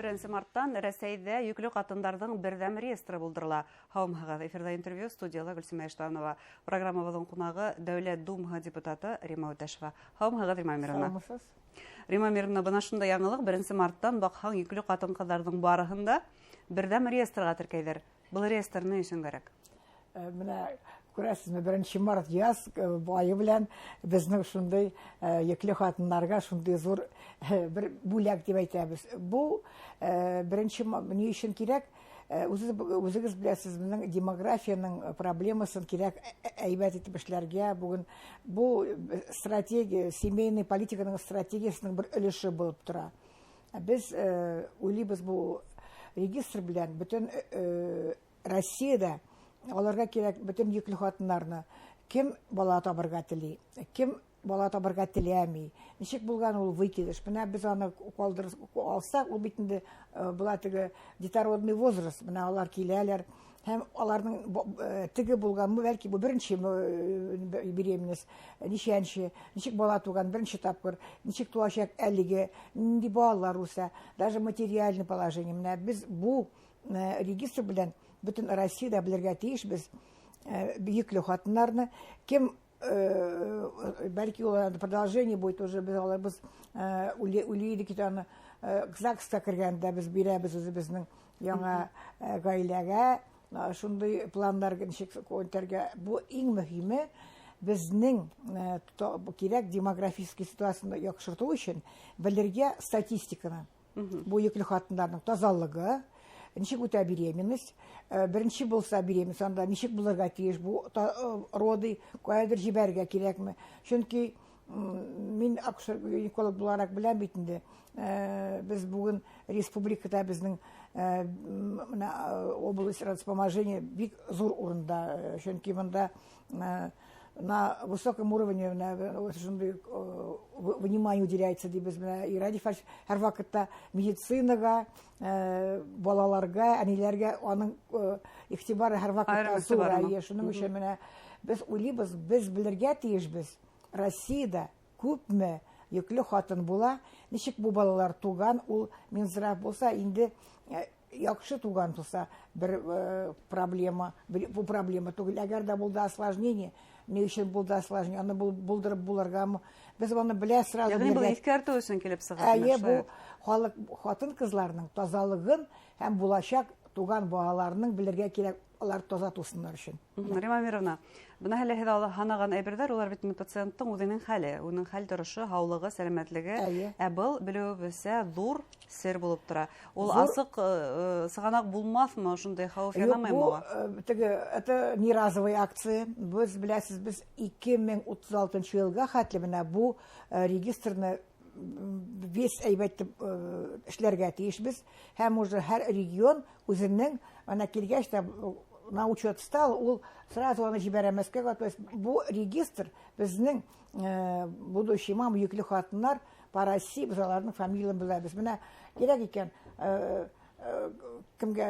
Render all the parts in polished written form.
Беренсе марттан Рәсәйҙә йөклө ҡатындарҙың берҙәм реестры булдырыла. Һаумыһығыҙ! Эфирҙа интервью, студияла Гөлсөмә Иштанова. Программабыҙҙың ҡунағы — Дәүләт Думаһы депутаты Рима Үтәшева. Һаумыһығыҙ, Рима Әмировна! Һаумыһығыҙ! Рима Әмировна, бына шундай яңылыҡ: беренсе марттан, баҡһаң, йөклө ҡатын-ҡыҙҙарҙың барыһын да берҙәм реестрға теркәйҙәр. Был реестр ни өсөн кәрәк? Менә күрәсезме, 1 март яз айы белән безнең шундай йөкле хатыннарга шундай зур бер бүләк дип әйтәбеҙ. Бу беренсе ни өсөн кирәк? Үҙегеҙ беләсез, беҙҙең демографияның проблемасын кирәк әйбәт итеп эшләргә. Бөгөн бу стратегия, семейный политиканың стратегиясының бер өлөшө булып тора. Беҙ уйлайбыҙ, бу регистр белән бөтөн Россиядә алырға кирәк бөтөн йөклө хатыннарны: кем бала табырға тели, кем бала табырға теләмәй, нисек булған ул выкидыш. Менә беҙ аны ҡалдыр алсаҡ, ул бит инде була теге детородный возраст. Менә алар киләләр һәм аларның теге булған, бәлки бу беренсе беременность, нисәнче, нисек бала туған беренсе тапҡыр, нисек туасаҡ әлеге, нинди балалар үҫә, даже материальный положение. Менә беҙ бу регистр белән бөтөн Россиядә белергә тейешбеҙ йөклө хатыннарны, кем бәлки ул продолжение будет уже. Беҙ алабыҙ, уйлайбыҙ аны ЗАГСҡа кергәндә беҙ бирәбеҙ үҙебеҙҙең яңа ғаиләгә шундай пландар нисек үтәргә. Бу иң мөһиме беҙҙең кирәк демографический ситуацияны яҡшыртыу өсөн белергә статистиканы: бу йөклө хатындарҙың таҙалығы нисек үтә, беременность, беренсе булса беременность, анда нисек булырға тейеш бу роды, ҡайҙыр ебәрергә кәрәкме? Сөнки мин акушер гинеколог булараҡ беләм бит инде, беҙ бөгөн республикала беҙҙең менә область родовспоможения бик ҙур урында, сөнки бында на высоком уровне менә шундай внимание уделяется тибеҙ. Менә и Радий Фаридович һәр ваҡытта медицинаға, балаларға, әниләргә уның иғтибары һәр ваҡытта ҙур. Эйе, шуның өсөн менә беҙ уйлайбыҙ, беҙ белергә тейешбеҙ, Россиядә күпме йөклө ҡатын була, нисек бу балалар туған, ул Минздрав булса инде, яҡшы туған булса, бер проблема, бу проблема түгел. Әгәр ҙә булды осложнение, ни өсөн булды осложнение, аны булдырып булырғамы, беҙ уны белә сразу. Йәғни был иҫкәртеү өсөн килеп сыға. Эйе, бу халыҡ, ҡатын-ҡыҙларының таҙалығын һәм буласаҡ туған балаларының белергә кәрәк, улар таҙа тыуһындар өсөн. Рима Әмировна, бына әле һеҙ һанаған әйберҙәр, улар бит пациенттың үҙенең хәле, уның хәл торошо, һаулығы, сәләмәтлеге. Ә был, белеүебеҙсә, ҙур сер булып тора. Ул асыҡ сығанаҡ булмаҫмы, ошондай хәүеф янамаймы уға? Теге, это не разовая акция. Беҙ, беләсез, беҙ 2036 йылға хәтле менә бу регистрны весь әйбәт эшләргә тейешбеҙ, һәм уже һәр регион үҙенең ана килгәс тә на учет стал, ул сразу аны ебәрә Мәскәүгә. То есть бу регистр беҙҙең будущий мам, йөклө ҡатыннар по России, беҙ уларҙың фамилияһын беләбеҙ. Менә кәрәк икән кемгә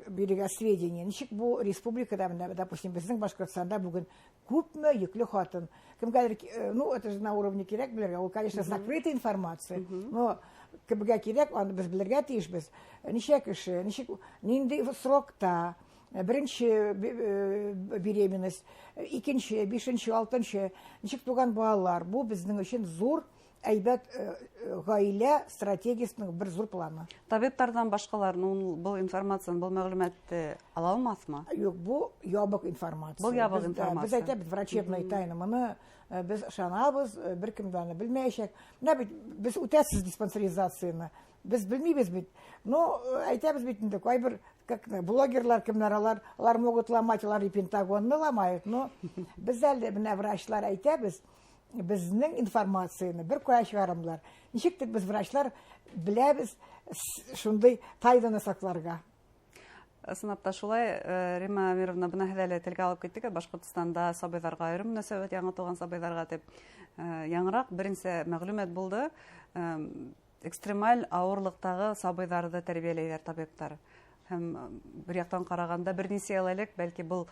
бирергә сведения, нисек бу республикада, менә, допустим, беҙҙең Башҡортостанда бөгөн күпме йөклө ҡатын, кемгәлер, ну, это же на уровне кәрәк белергә. Ул, конечно, закрытая информация, но кемгә кәрәк, аны беҙ белергә тейешбеҙ: нисә кеше, нисек, ниндәй срокта, беренсе беременность, икенсе, бишенсе, алтынсы, нисек туған балалар. Бу беҙҙең өсөн ҙур әйбәт ғаилә стратегиясының бер ҙур планы. Табиптарҙан башҡалар был информацияны, был мәғлүмәтте ала алмаҫмы? Юҡ, бу ябыҡ информация. Был ябыҡ информация. Беҙ әйтәбеҙ, врачебная тайна. Быны беҙ ышанабыҙ, бер кем дә аны белмәйәсәк. Менә бит беҙ үтәсез диспансеризацияны. Беҙ белмәйбеҙ бит. Но әйтәбеҙ бит инде, ҡайбер как блогерлар кемдәр алар, алар могут ломать, улар и Пентагонны ломают, но беҙ әле менә врачлар әйтәбеҙ, беҙҙең информацияны бер ҡая сығармалар. Нисектер беҙ врачлар беләбеҙ шундай тайнаны саҡларға. Ысынлап та шулай, Рима Әмировна, бына һеҙ әле телгә алып киттегеҙ, Башҡортостанда сабыйҙарға айырым мөнәсәбәт, яңы тыуған сабыйҙарға тип. Яңыраҡ беренсе мәғлүмәт булды. Экстремаль ауырлыҡтағы сабыйҙарҙы тәрбиәләйҙәр табиптар. Һәм бер яҡтан ҡарағанда, бер нисә йыл элек бәлки был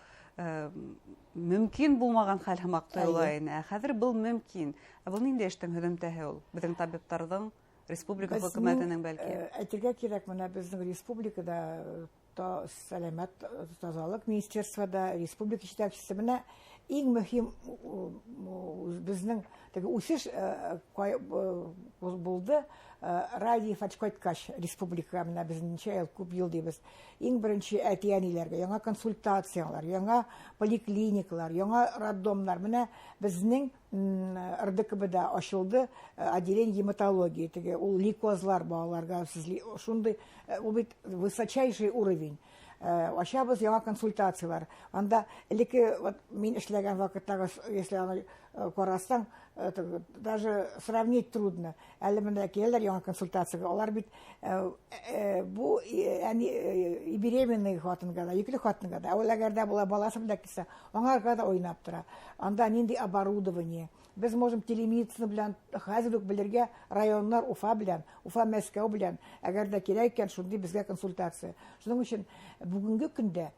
мөмкин булмаған хәл һымаҡ тойола ине. Ә хәҙер был мөмкин. Ә был ниндәй эштең һөҙөмтәһе ул? Беҙҙең табиптарҙың Республика хөкүмәтенең бәлки. Әйтергә кирәк, менә безнең республикада сәламәт тазалык министерствода республика җитәкчесе менә иң мөһим безнең теге үсеш булды. Радий кайткач республикага менә без ничә ел, күп ел дибез. Иң беренче әти-әниләргә яңа консультациялар, яңа поликлиникалар, яңа роддомнар. Менә безнең РДКБда ачылды отделение гематологии, теге ул лейкозлар балаларга шундый, ул бит высочайший уровень. Ачабыз яңа консультациялар. Анда элекке вот мин эшләгән вакыттагы, если аны карасаң, даже сравнить трудно. Әле менә киләләр яңа консультациягә. Алар бит бу әни и беременный хатынга да, йөкле хатынга да, ул әгәр дә була баласы белән килсә, аңарга да уйнап тора. Анда нинди оборудование. Без можем телемедицина белән хәзер үк белергә районнар Уфа белән, Уфа Мәскәү белән, әгәр дә кирәк икән, шундый безгә консультация. Шуның өчен бүгенге көндә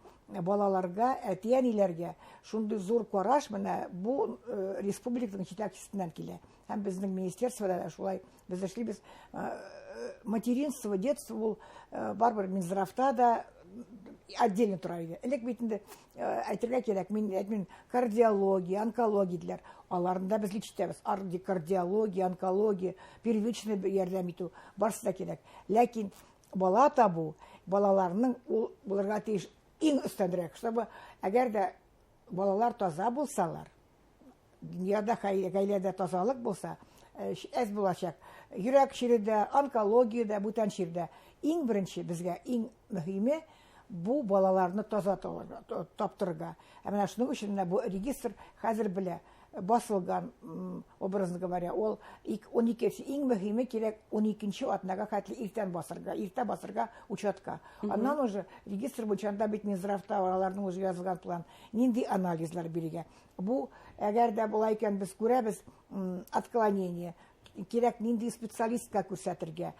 балаларга, әти-әниләргә шундый зур караш менә бу республиканың җитәкчесеннән килә. Һәм безнең министерствода да шулай без эшлибез. Материнство, детство ул барыбер Минздравта да отдельно тора иде. Элек бит инде әйтергә кирәк, мин әйтмим, кардиология, онкология диләр. Аларны да без лечить итәбез. Кардиология, онкология, первичный ярдәм итү барысы да кирәк. Ләкин бала табу, балаларның ул булырга тиеш иң өстенрәк, чтобы әгәр дә балалар таза булсалар, дөньяда гаиләдә тазалык булса, әз булачак. Йөрәк чире дә, онкология дә, бүтән чир дә. Иң беренче безгә иң мөһиме бу балаларны таза таптырырга. Ә менә шуның өчен менә бу регистр хәзер белә басылган, образно говоря, ул 12, иң мөһиме кирәк 12 атнага хәтле иртән басырга, иртә басырга учетка. Аннан уже регистр буенча анда бит Минздравта аларның уже язылган план, нинди анализлар бирергә. Бу әгәр дә була икән, без күрәбез отклонение, кирәк нинди специалистка күрсәтергә.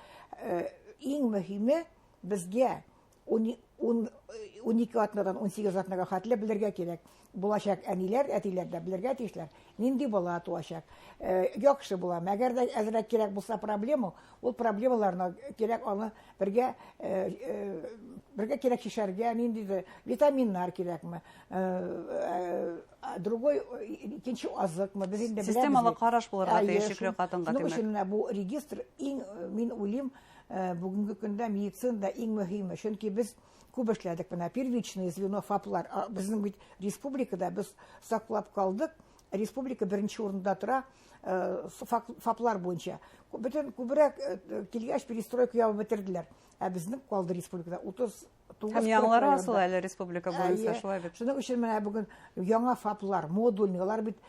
Иң мөһиме безгә 12 атнадан 18 атнага хәтле белергә кирәк. Булачак әниләр, әтиләр дә белергә тиешләр. Нинди бала туачак. Яхшы була. Әгәр дә әзрәк кирәк булса проблема, ул проблемаларны кирәк аны бергә кирәк чишәргә, ниндидер витаминнар кирәкме, другой икенче азыкмы, без инде беләбез. Системалы караш булырга тиеш йөкле хатынга, Шуның өчен менә бу регистр иң, мин уйлыйм, бүгенге көндә медицинада иң мөһиме, чөнки без күп эшләдек менә первичное звено ФАПлар. Безнең бит республикада без саклап калдык. Республика беренче урында тора ФАПлар буенча. Бөтен күбрәк килгәч перестройка ябып бетерделәр. Ә безнең калды республикада 39 Һәм яңалары асыла әле республика буенча, шулай бит. Шуның өчен менә бүген яңа ФАПлар, модульный, алар бит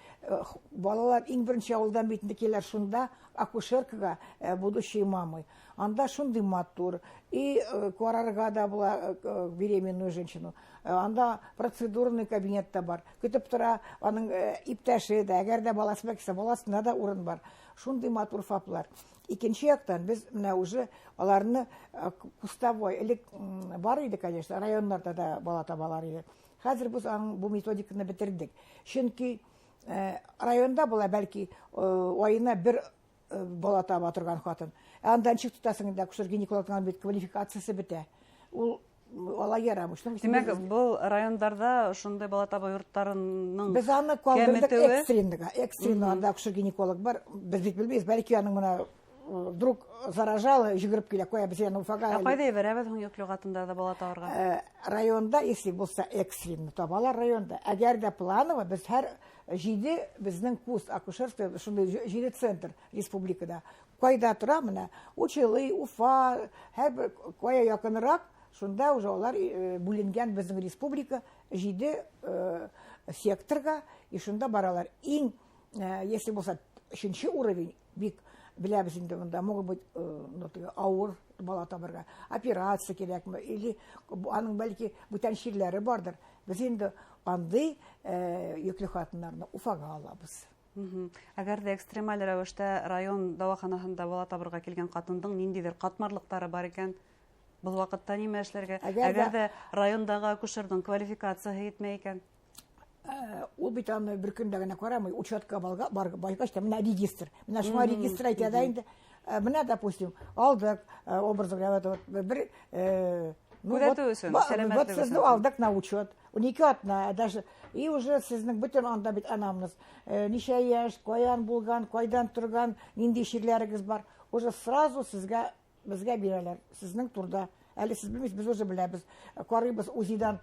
балалар иң беренче авылдан бит инде киләләр шунда акушеркага, будущие мамы. Анда шундый матур, и карарга да була беременную женщину. Анда процедурный кабинет та бар. Көтеп тора аның иптәше дә, әгәр дә баласы белән килсә, баласына да урын бар. Шундый матур ФАПлар. Икенче яктан без менә уже аларны кустовой, элек бар иде, конечно, районнарда да бала табалар иде. Хәзер без аның бу методиканы бетердек. Чөнки районда була бәлки аена бер бала таба торган хатын. Ә анда ничек тотасың инде, акушер-гинекологның бит квалификациясе бетә. Ул алай ярамый. Шуның өчен Димәк, был райондарда шундай бала таба йортларының Без аны калдырдык кәметүе экстренныйга. Экстренный анда акушер-гинеколог бар. Без бит белмибез, бәлки аның менә вдруг заражала, йөгереп килә, куя без аны Уфага. Ә кайда ебәрәбез һуң йөкле хатындарда бала табырга? Районда, если булса экстренный табалар районда. Әгәр дә планово, без һәр 7 безнең куст акушерство, шундый 7 центр республикада. Кайда тора менә? Учалы, Уфа, һәрбер кая якынрак, шунда уже алар бүленгән безнең республика 7 секторга, и шунда баралар. Иң, если булса, 3 уровень, бик беләбез инде монда, могут быть, ну, теге авыр бала табырга, операция кирәкме, или аның бәлки бүтән чирләре бардыр. Без инде андый йөкле хатыннарны Уфага алабыз. Әгәр дә экстремаль рәвештә район дәваханаһында бала табырга килгән хатындың ниндидер катмарлыктары бар икән, был вакытта нимә эшләргә? Әгәр Әгәр дә райондагы акушерның квалификацияһы етмәй икән? Ул бит аны бер көндә генә карамый, учетка баргач та менә регистр. Менә шуңа регистр әйтә дә инде. Менә, допустим, алдыҡ, образно говоря, бер күҙәтеү өсөн, сәләмәтлек өсөн. Һеҙҙе алдыҡ на учет. 12 атна даже, и уже һеҙҙең бөтөн анда бит анамнез. Нисә йәш, ҡайҙан булған, ҡайҙан торған, ниндәй сирләрегеҙ бар. Уже сразу һеҙгә, беҙгә бирәләр. Һеҙҙең турҙа. Әле һеҙ белмәйһегеҙ, беҙ уже беләбеҙ. Ҡарайбыҙ УЗИдан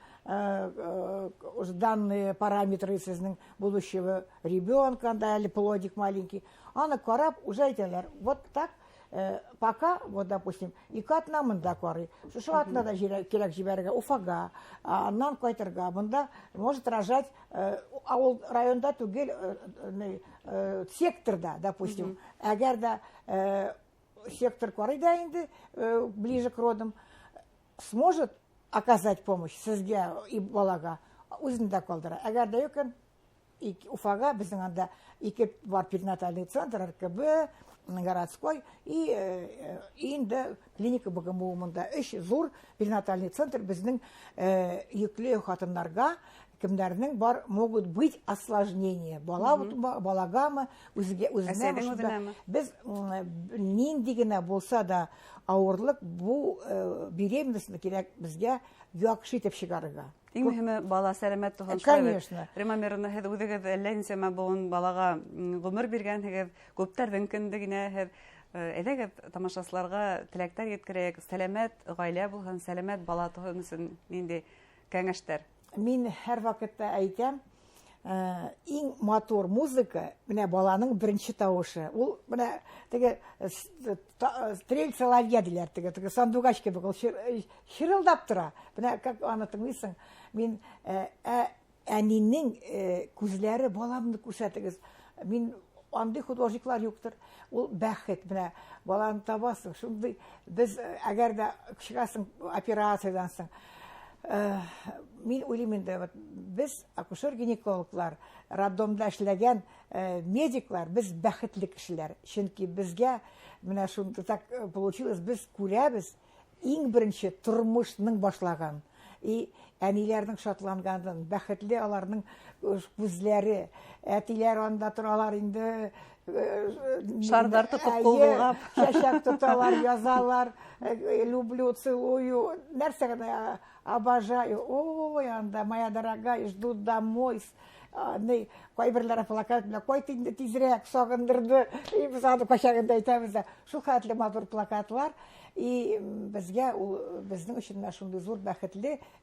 уже данные, параметры һеҙҙең будущего ребенка, анда әле плодик маленький. Аны ҡарап уже әйтәләр. Вот так, пока, вот, допустим, ике атна мында ҡарай. Шушы атнада кәрәк ебәрергә Уфаға, аннан ҡайтырға. Бында может рожать ауыл районда түгел, секторҙа, допустим. Әгәр ҙә сектор ҡарай ҙа инде ближе к родам, сможет оказать помощь һеҙгә и балаға, үҙендә ҡалдыра. Әгәр ҙә юҡ икән, Уфаға, беҙҙең анда ике бар перинатальный центр, РКБ, городской, и инде клиника БГМУ. Мында өс ҙур перинатальный центр беҙҙең йөклө ҡатындарға, кемдәрҙең бар, могут быть осложнения. Бала, балағамы, үҙгә, үҙенәме. Беҙ ниндәй генә булһа ла ауырлыҡ, был беременностьны кәрәк беҙгә яҡшы итеп сығарырға. Иң мөһиме бала сәләмәт туған. Конечно. Рима Амировна, һеҙ үҙегеҙ әллә нисәмә быуын балаға ғүмер биргәнһегеҙ, күптәрҙең кендегенә һеҙ. Әйҙәгеҙ, тамашасыларға теләктәр еткерәйек, сәләмәт ғаилә булһын, сәләмәт бала тыуһын өсөн ниндәй кәңәштәр? Мин һәр ваҡытта әйтәм, иң матур музыка менә баланың беренсе тауышы. Ул менә теге трель соловья тиләр, теге сандугач кебек ул шырылдап тора. Менә как аны тыңлыйсың. Мин әнинең күҙләре, баламды күрһәтегеҙ. Мин андый художниклар юҡтыр. Ул бәхет, менә баланы табасың. Шундай беҙ әгәр ҙә сығасың операциядан һуң, мин уйлайым инде, вот беҙ акушер-гинекологлар, роддомда эшләгән медиклар, беҙ бәхетле кешеләр. Сөнки беҙгә менә шунда так получилось, беҙ күрәбеҙ иң беренсе тормошның башлаған. И әниләрҙең шатланғанын, бәхетле аларның күҙләре, әтиләр анда торалар инде, шарҙар тотоп, ҡул болғап, чәчәк тоталар, язалар, люблю, целую, нәрсә генә, обожаю. Ой, анда, моя дорогая, ждут домой. Ҡайберләре плакат менән ҡайт инде тиҙерәк, һағындырҙы. И беҙ аны ҡайсағында әйтәбеҙ ҙә, шул хәтле матур плакатлар. И беҙгә ул, беҙҙең өсөн менә шундай ҙур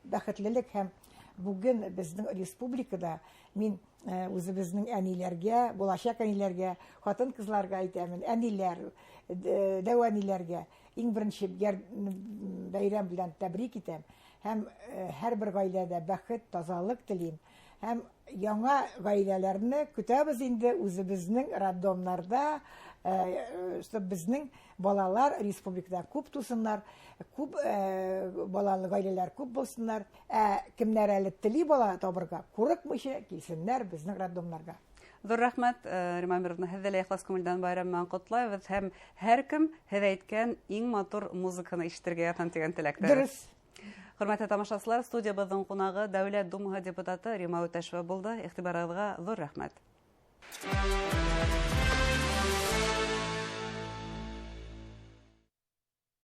бәхетлелек. Һәм бөгөн беҙҙең республикала мин үҙебеҙҙең әниләргә, буласаҡ әниләргә, ҡатын-ҡыҙларға әйтәмен, әниләр, дәү әниләргә иң беренсе бәйрәм белән тәбрик итәм. Һәм һәр бер ғаиләдә бәхет, тазалыҡ теләйем. Һәм яңа ғаиләләрне көтәбеҙ инде үҙебеҙҙең роддомнарҙа, чтоб беҙҙең балалар республикала күп тыуһыннар, күп балалы ғаиләләр күп булһыннар. Ә кемдәр әле теләй бала табырға, ҡурҡмайса килһендәр беҙҙең роддомнарға. Ҙур рәхмәт, Рима Амировна, һеҙҙе лә ихлас күңелдән байрам менән ҡотлайбыҙ һәм һәр кем һеҙ әйткән иң матур музыканы ишетергә яҙһын тигән теләктә. Дөрөҫ. Хөрмәтле тамашасылар, студиябыҙҙың ҡунағы Дәүләт Думаһы депутаты Рима Үтәшева булды. Иғтибарығыҙға ҙур рәхмәт.